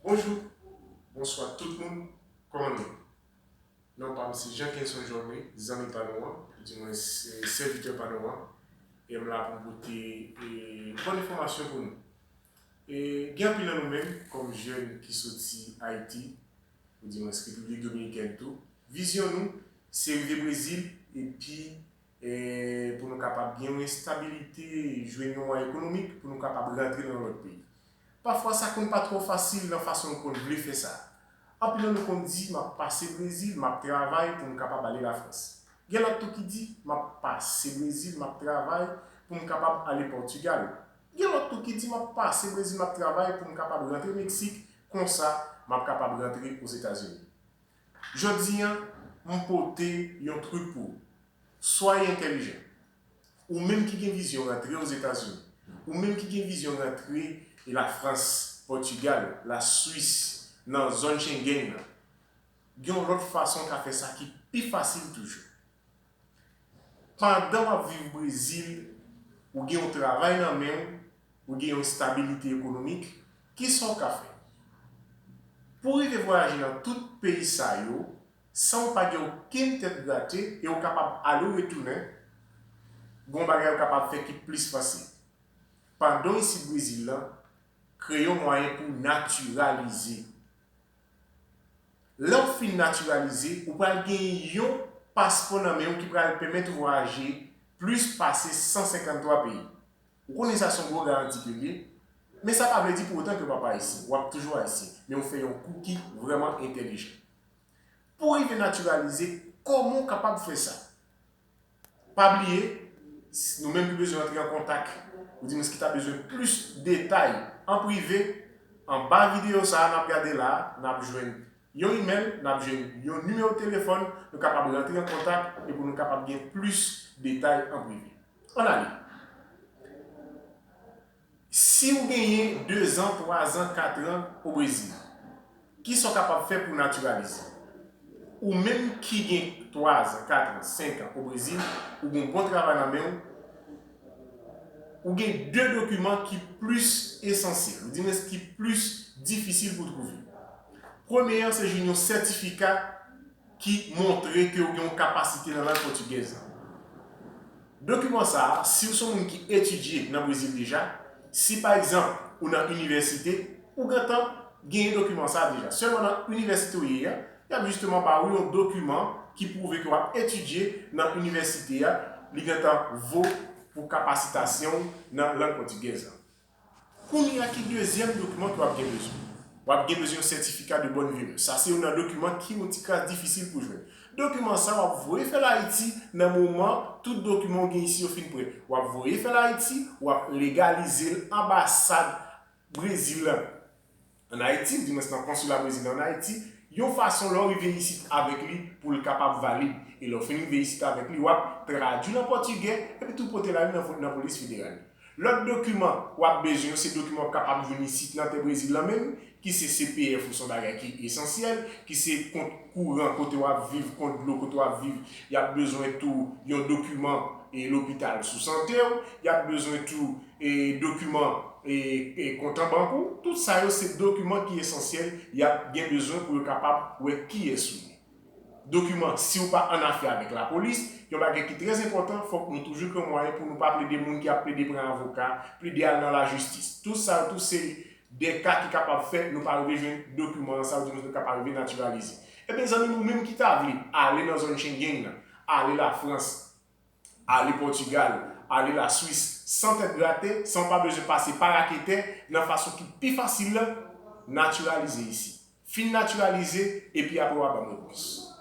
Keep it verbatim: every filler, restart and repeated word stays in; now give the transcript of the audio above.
Bonjou, bonswa tout moun, kòman nou ye? Non pa m se Jean Kenson Jorme, zanmi pa nou an, di mwen se sèvitè pa nou an, e m la pou m pote e, bon enfòmasyon pou nou. E, gen anpil nan nou menm, kòm jèn ki soti Ayiti, ou di mwen Repiblik Dominikèn tou, vizyon nou se rive Brezil, epi e, pou nou kapab gen yon estabilite, jwenn yon mwayen ekonomik pou nou kapab rantre nan lòt peyi. Pafwa, sa konn pa twò fasil nan fason nou konn vle fè sa. Anpil nan nou konn di, "M ap pase Brezil, m ap travay pou m kapab ale Lafrans." Gen lòt tou ki di, "M ap pase Brezil, m ap travay pou m kapab ale Pòtigal." Gen lòt tou ki di, "M ap pase Brezil, m ap travay pou m kapab rantre Meksik, konsa m ap kapab rantre Ozetazini." Jodi a, m pote yon trik pou ou. Swaye entèlijan. Ou menm ki gen vizyon rantre Ozetazini, ou menm ki gen vizyon rantre Lafrans, Pòtigal, Laswis, nan zòn Schengen nan, gen yon lòt fason w ka fè sa ki pi fasil toujou. Pandan w ap viv Brezil, ou gen yon travay nan men w, ou gen yon estabilite ekonomik, kisa w ka fè? Pou w rive vwayaje nan tout peyi sa yo, san w pa gen okenn tèt grate e w kapab ale w retounen, gen yon bagay ou kapab fè ki plis fasil. Pandan w isit Brezil lan, kreye yon mwayen pou w natiralize. Lè w fin natiralize, ou pral gen yon paspò nan men w ki pral pèmèt ou vwayaje plis pase san senkanntwa peyi. Ou konnen sa se yon gwo garanti ke l ye, men sa pa vle di pou otan ke w p ap ayisyen. W ap toujou ayisyen, men w fè yon kou ki vrèman entèlijan. Pou w rive natiralize, kòman w kapab fè sa? Pa bliye, s- nou menm ki bezwen rantre an kontak, ou di mwen ki ta bezwen plis detay an prive, anba videyo sa a n ap gade la a, n ap jwenn yon imèl, n ap jwenn yon nimewo telefòn, nou kapab rantre an kontak e pou nou kapab gen plis detay an prive. Ann ale. Si w genyen dezan, twazan, katran o Brezil, kisa w kapab fè pou w natiralize? Ou menm ki gen twazan, katran, senkan o Brezil, ou gen yon bon travay nan men w, ou gen de dokiman ki plis esansyèl, ou di mwen ki plis difisil pou w twouve. Premye an, se jwenn yon sètifika ki montre ke w gen yon kapasite nan lang pòtigèz la. Dokiman sa a, si w se yon moun ki etidye nan Brezil deja, si pa egzanp ou nan inivèsite, ou gentan genyen dokiman sa a deja. Sèlman nan inivèsite w ye a, y ap jisteman ba ou yon dokiman ki pwouve ke w ap etidye nan inivèsite a, li gentan vo pou kapasitasyon w nan lang pòtigèz la. Kounye a, ki dezyèm dokiman ke w ap gen bezwen? W ap gen bezwen yon sètifika de bonne venue. Sa se youn nan dokiman ki yon ti kras difisil pou jwenn. Dokiman sa a w ap voye fè l Ayiti nan moman tout dokiman w gen isi yo fin prè. W ap voye fè l Ayiti, w ap legalize l anbasad Brezil la ann Ayiti, di mwen nan konsila Brezil la ann Ayiti, yon fason lè w rive isit avèk li pou l kapab valid. E lè w fin rive isit avèk li, w ap tradui l an pòtigè, epi tou pote l ale nan, nan polis federal. Lòt dokiman w ap bezwen yo, se dokiman w kapab jwenn isit nan tè Brezil la menm, ki se C P F ou, se yon bagay ki esansyèl, ki se kont kouran kote w ap viv, kont dlo kote w ap viv. Y ap bezwen tou yon dokiman e lopital sou sante w, y ap bezwen tou e dokiman e, e kont an bank ou. Tout sa yo se dokiman ki esansyèl, y ap gen bezwen pou yo kapab wè kiyès ou ye. Dokiman, si w pa annafè avèk lapolis, yon bagay ki trè enpòtan, fòk nou toujou gen mwayen pou nou pa plede moun ki ap plede pran avoka, plede al nan lajistis. Tout sa yo tou se de ka ki kapab fè nou pa rive jwenn dokiman sa yo, di nou ka pa rive natiralize. Ebyen, zanmi nou menm ki ta vle ale nan zòn Schengen nan, ale Lafrans, ale Pòtigal, ale Laswis, san tèt grate, san w pa bezwen pase pa raketè, nan fason ki pi fasil la, natiralize isi. Fin natiralize, epi apre w a ban m repons.